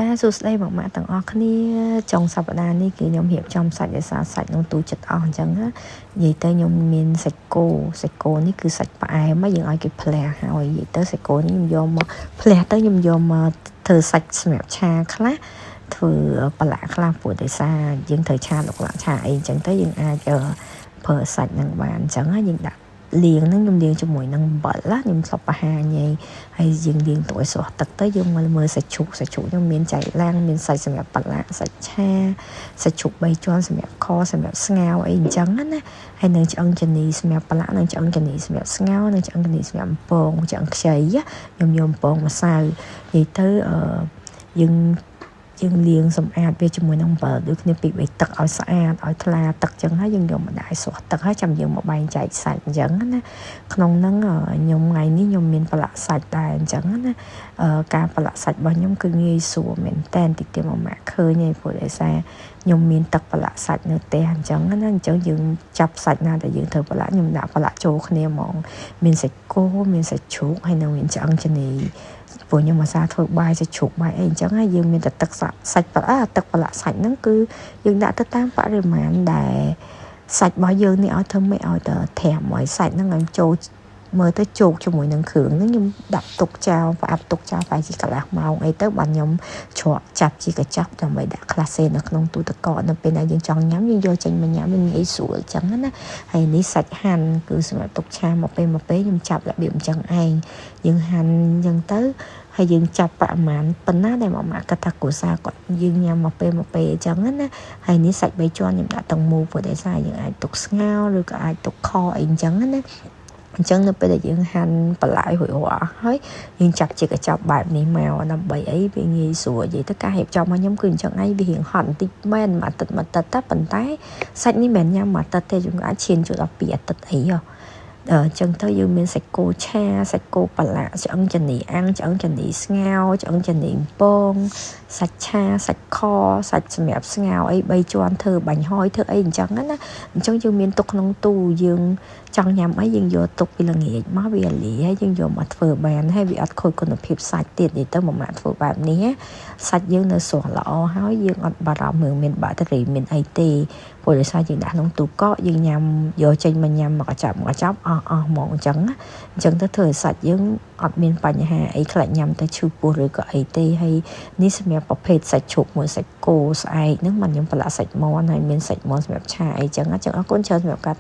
ចាសួស្តីបងម៉ាក់ទាំងអស់គ្នាចុងសប្តាហ៍នេះគឺខ្ញុំរៀបចំសាច់ដោយសារសាច់ក្នុងទូចិត្តអស់អញ្ចឹងណានិយាយទៅខ្ញុំមានសាច់គោសាច់គោនេះគឺសាច់ផ្អែមយើងឲ្យគេផ្លះហើយនិយាយទៅសាច់គោនេះខ្ញុំយកមកផ្លះទៅខ្ញុំយកមកធ្វើសាច់សម្រាប់ឆាខ្លះធ្វើប្រឡាក់ខ្លះព្រោះដោយសារយើងត្រូវឆាឡុកឡាក់ឆាអីអញ្ចឹងទៅយើងអាចប្រើសាច់នឹងបានអញ្ចឹងយើងដាក់លាងហ្នឹងខ្ញុំលាងជាមួយនឹងអំបិលណាខ្ញុំធ្លាប់បង្ហាញហើយហើយយើងលាងទុកឲ្យស្រស់ទឹកទៅយើងមើលមើលសាច់ជ្រូកសាច់ជ្រូកខ្ញុំមានចៃឡាំងមានសាច់សម្រាប់ប្រឡាក់សាច់ឆាសាច់ជ្រូកបីជាន់សម្រាប់ខសម្រាប់ស្ងោរអីអញ្ចឹងណាហើយនឹងឆ្អឹងជំនីសម្រាប់ប្រឡាក់និងឆ្អឹងជំនីសម្រាប់ស្ងោរនិងឆ្អឹងជំនីសម្រាប់អំពងឆ្អឹងខ្ចីខ្ញុំយកអំពងម្សៅនិយាយទៅអឺយើងយើងលាងសម្អាតវាជាមួយនឹងអំបិលដូចគ្នាពីរបីទឹកឲ្យស្អាតឲ្យថ្លាទឹកចឹងហើយយើងយកមកដាក់ឲ្យស្រស់ទឹកហើយចាំយើងមកបែងចែកសាច់អញ្ចឹងណាក្នុងហ្នឹងខ្ញុំថ្ងៃនេះខ្ញុំមានប្រឡាក់សាច់ដែរអញ្ចឹងណាការប្រឡាក់សាច់របស់ខ្ញុំគឺងាយស្រួលមែនតែនតិចទៀតមកម៉ាក់ឃើញឯងព្រោះដោយសារខ្ញុំមានទឹកប្រឡាក់សាច់នៅផ្ទះអញ្ចឹងណាអញ្ចឹងយើងចាប់សាច់ណាដែលយើងត្រូវប្រឡាក់ខ្ញុំដាក់ប្រឡាក់ចូលគ្នាហ្មងមានសាច់គោមានសាច់ជ្រូកហើយនឹងមានឆ្អឹងជំនីព្រោះខ្ញុំអាសាធ្វើបាយសាច់ជ្រូកបាយអីអញ្ចឹងហើយយើងមានតែទឹកសាច់ប្រឡាក់ទឹកប្រឡាក់សាច់ហ្នឹងគឺយើងដាក់ទៅតាមបរិមាណដែលសាច់របស់យើងនេះឲ្យធ្វើម៉េចឲ្យតែត្រាំឲ្យសាច់ហ្នឹងឲ្យចូលមើលទៅជោគជាមួយនឹងគ្រឿងហ្នឹងខ្ញុំដាក់ទុកចោលផ្អាប់ទុកចោលប្រហែលជាកន្លះម៉ោងអីទៅបានខ្ញុំជ្រក់ចាប់ជាកញ្ចប់ដើម្បីដាក់ក្លាសេនៅក្នុងទូទឹកកកនៅពេលណាយើងចង់ញ៉ាំយើងយកចេញមកញ៉ាំវាងាយស្រួលអញ្ចឹងណាហើយនេះសាច់ហាន់គឺសម្រាប់ទុកឆាមកពេលមកពេលខ្ញុំចាប់របៀបអញ្ចឹងឯងយើងហាន់អញ្ចឹងទៅហើយយើងចាប់ប្រមាណប៉ុណ្ណាដែលមកម៉ាក់គាត់ថាគ្រួសារគាត់យើងញ៉ាំមកពេលមកពេលអញ្ចឹងណាហើយនេះសាច់បីជាន់ខ្ញុំដាក់ទាំងមូលព្រោះដោយសារយើងអាចទុកស្ងោរឬក៏អាចទុកខអីអញ្ចឹងណាអញ្ចឹងនៅពេលដែលយើងហាន់បន្លែរួចរាល់ហើយយើងចាប់ជាកញ្ចប់បែបនេះមកដើម្បីអីវាងាយស្រួលនិយាយទៅការរៀបចំរបស់ខ្ញុំគឺអញ្ចឹងឯងវារៀងហត់បន្តិចមែនមួយអាទិត្យមួយអាទិត្យតែប៉ុន្តែសាច់នេះមិនមែនញ៉ាំមួយអាទិត្យទេយើងអាចឈានចូលដល់2អាទិត្យអីហ៎អញ្ចឹងទៅយើងមានសាច់គោឆាសាច់គោប្រឡាក់ឆ្អឹងជំនីអាំងឆ្អឹងជំនីស្ងោរឆ្អឹងជំនីពងសាច់ឆាសាច់ខសាច់សម្រាប់ស្ងោរអីបីជាន់ធ្វើបាញ់ហយធ្វើអីអញ្ចឹងណាអញ្ចឹងយើងមានទុកក្នុងទូយើងចង់ញ៉ាំអីយើងយកទុកពីល្ងាចមកវាលាហើយយើងយកមកធ្វើបានហើយវាអត់ខូចគុណភាពសាច់ទៀតនិយាយទៅមួយម៉ាក់ធ្វើបែបនេះសាច់យើងនៅស្រស់ល្អហើយយើងអត់បារម្ភរឿងមានបាក់តេរីមានអីទេព្រោះដោយសារយើងដាក់ក្នុងទូកកយើងញ៉ាំយកចេញមកញ៉ាំមកកញ្ចប់មកកញ្ចប់អស់អស់ហ្មងអញ្ចឹងអញ្ចឹងទៅធ្វើឲ្យសាច់យើងអត់មានបញ្ហាអីខ្លាចញ៉ាំទៅឈឺពោះឬក៏អីទេហើយនេះសម្រាប់ប្រភេទសាច់ជ្រូកមួយសាច់គោស្អែកហ្នឹងមិនខ្ញុំប្រឡាក់សាច់មាន់ហើយមានសាច់មាន់សម្រាប់ឆាអីចឹងអញ្ចឹងអរគុណច្រើនសម្រាប់ការ